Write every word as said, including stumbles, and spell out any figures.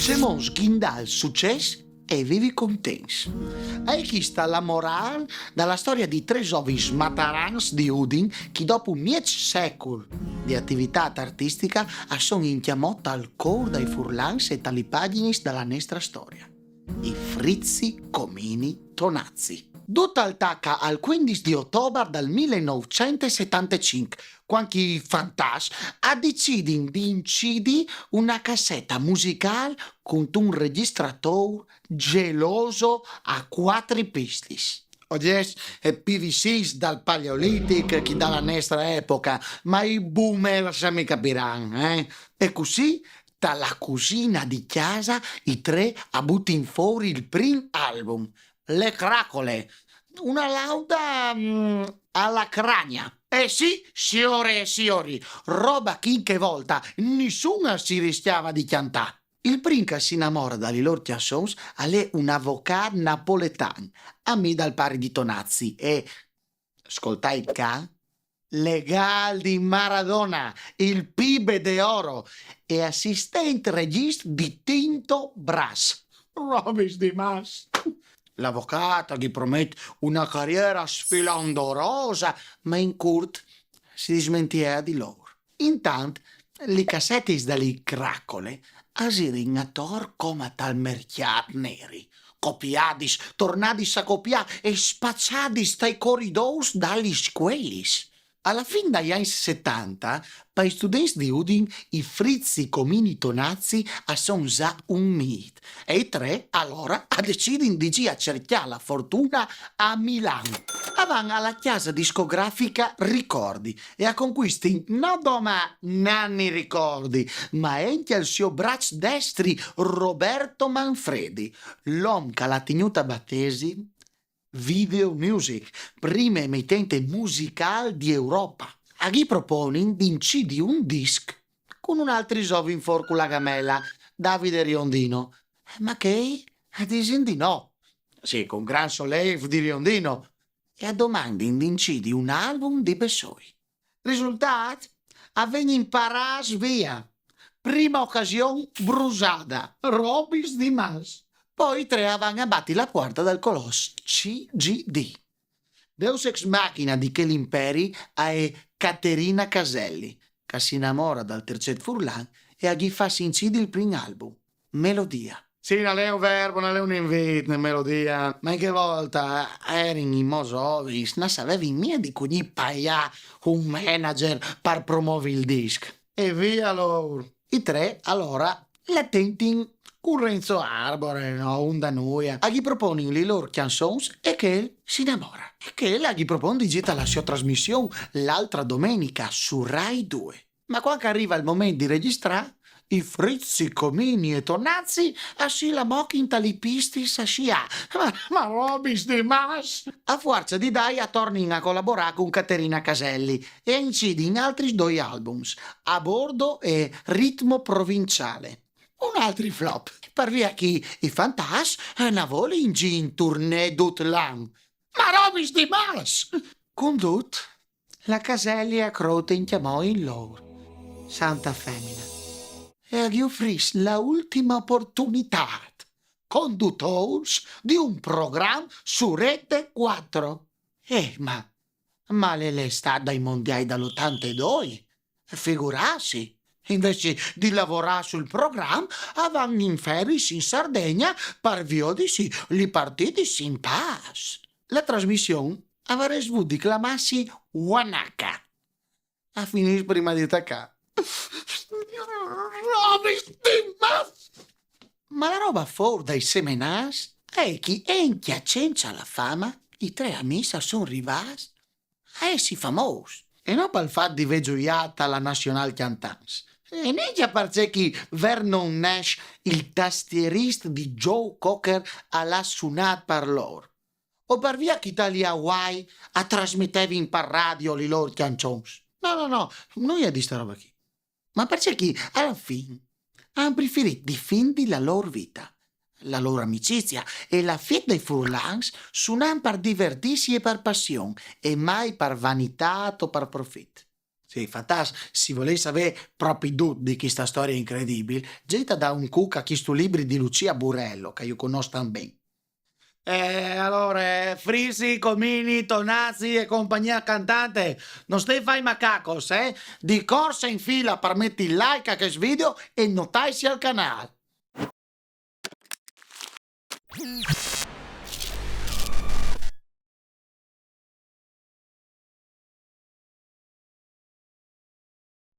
Cemût sghindâ il sucès e vivi contents. E chista la morâl da la storia di trê zovins matarans di Udin che dopo mieç secul di ativitât artistica a son incjamò tal cûr dai furlans e ta li pagjinis da la nestra storia. I Frizzi Comini Tonazzi. Dut al taca al cuindis di otobar dal mil nûfcent e setantecinc, cuant che i fantats a decidin di incidi una casseta musicâl cuntun regjistradôr Geloso a cuatri pistis. Ogjets, eh, P V Cs dal Paleolitic che da la nestra epoca, ma i boomers mi capiran, eh? E cussì, ta la cusina di cjasa, i trê a butin fûr il prin album, Le Cracole, una lauda, mm, a la cragna. Eh sì, siore e siori, roba che in chê volta nissun si riscjava di cjantâ. Il prin che si inamora da li lôr cjançons al è un avocât napoletan, amì dal pari di Tonazzi, e, scoltait ca, legâl di Maradona, il pibe de oro, e assistent regjist di Tinto Brass. Robis di mats! L'avocât a ghi promet una cariera sfilandorosa, ma in curt si dismentie di lôr. Intant, li cassetis da li Cracole a zirin ator coma tal mercjât neri, copiadis, tornadis a copiâ e spaçadis tai coridôrs da li scuelis. A la fin dai agns setanta, pai students di Udin, i Frizzi Comini Tonazzi a son za un mît, e i trê alora a decidin di zî a cercjâ la fortuna a Milan. A van a la cjasa discografica Ricordi e a concuistin no doma Nanni Ricordi, ma encje il so braç destri Roberto Manfredi, l'om che al à tignût a batesim Video Music, prime emitente musicâl di Europa. A ghi proponin di incidi un disc cun un altri zovin fôr cu la gamela, Davide Riondino. Ma chei a disin di no. Sì, cun grant soleif di Riondino. E a domandin di incidi un album di bessôi. Risultât? A vegnin parâts via. Prima ocasion brusada, robis di mats. Po i trê a van a bati la puarta dal colòs C G D. Deus ex machina di chel imperi a è Caterina Caselli, che si inamora dal tercet furlan e a ghi fâs incidi il prin album, Melodia. Sì, nol è un verbo, nol è un invît, Melodia, ma in chê volta a erin inmò zovins, no savevin mia di cugnì paiâ un manager par promovi il disc. E via lôr! I trê, alora, la tentin cun Renzo Arbore, no, un da nuia. A ghi proponin li lôr cjançons e chel si inamora. E chel a ghi propon di zî ta la sô trasmission, L'altra domenica, su Rai due. Ma cuant che al riva il moment di regjistrâ, i Frizzi, Comini e Tonazzi a si la mochin ta li pistis a sciâ. Ma, ma robis di mats! A fuarça di dai a tornin a colaborâ cun Caterina Caselli e a incidin altris doi albums, A bordo e Ritmo provinciale. Un altri flop, par via che i fantats, eh, no volin zî in tournée dut l'an. Ma robis di mats! Cun dut, la Caselli a crote incjamò in lôr, santa femina, e a ghi ufrìs la ultima oportunitât, condutôrs di un program su Rete cuatro. Eh, ma, ma al è l'estât dai mondiâi dal otantedoi, figurâsi. Invezit di lavorâ sul program, a van in feris in Sardegna par viodisi li partidis in pâs. La trasmission a varès vût di clamâsi Wanaka. A finìs prima di tacâ. Robis di mats! Ma la roba fôr dai semenâts a è che encje cence la fama, i trê amîs a son rivâts a jessi famôs. E no pal fat di vê zuiât a la Nacional Cjantants. E nencje parcè che Vernon Nash, il tastierist di Joe Cocker, al à sunât par lôr. O par via che ta li Hawaii a trasmetevin par radio li lôr cjançons. No, no, no, nuia di sta roba chi. Ma parcè che, a la fin, a àn preferît difindi la lôr vita, la lôr amicizia e l'afiet dai furlans, sunant par divertîsi e par passion, e mai par vanitât o par profit. Sì, fantastico. Se volês savê propit dut di chista storia incredibil, zît a dâ un cuc a chistu libri di Lucia Burello, che ju cognòs tant ben. E alore, Frisi, Comini, Tonazzi e compagnia cantante, no stait a fâ i macacos, eh? Di corsa in fila par meti like a chest video e notaitsi al canâl.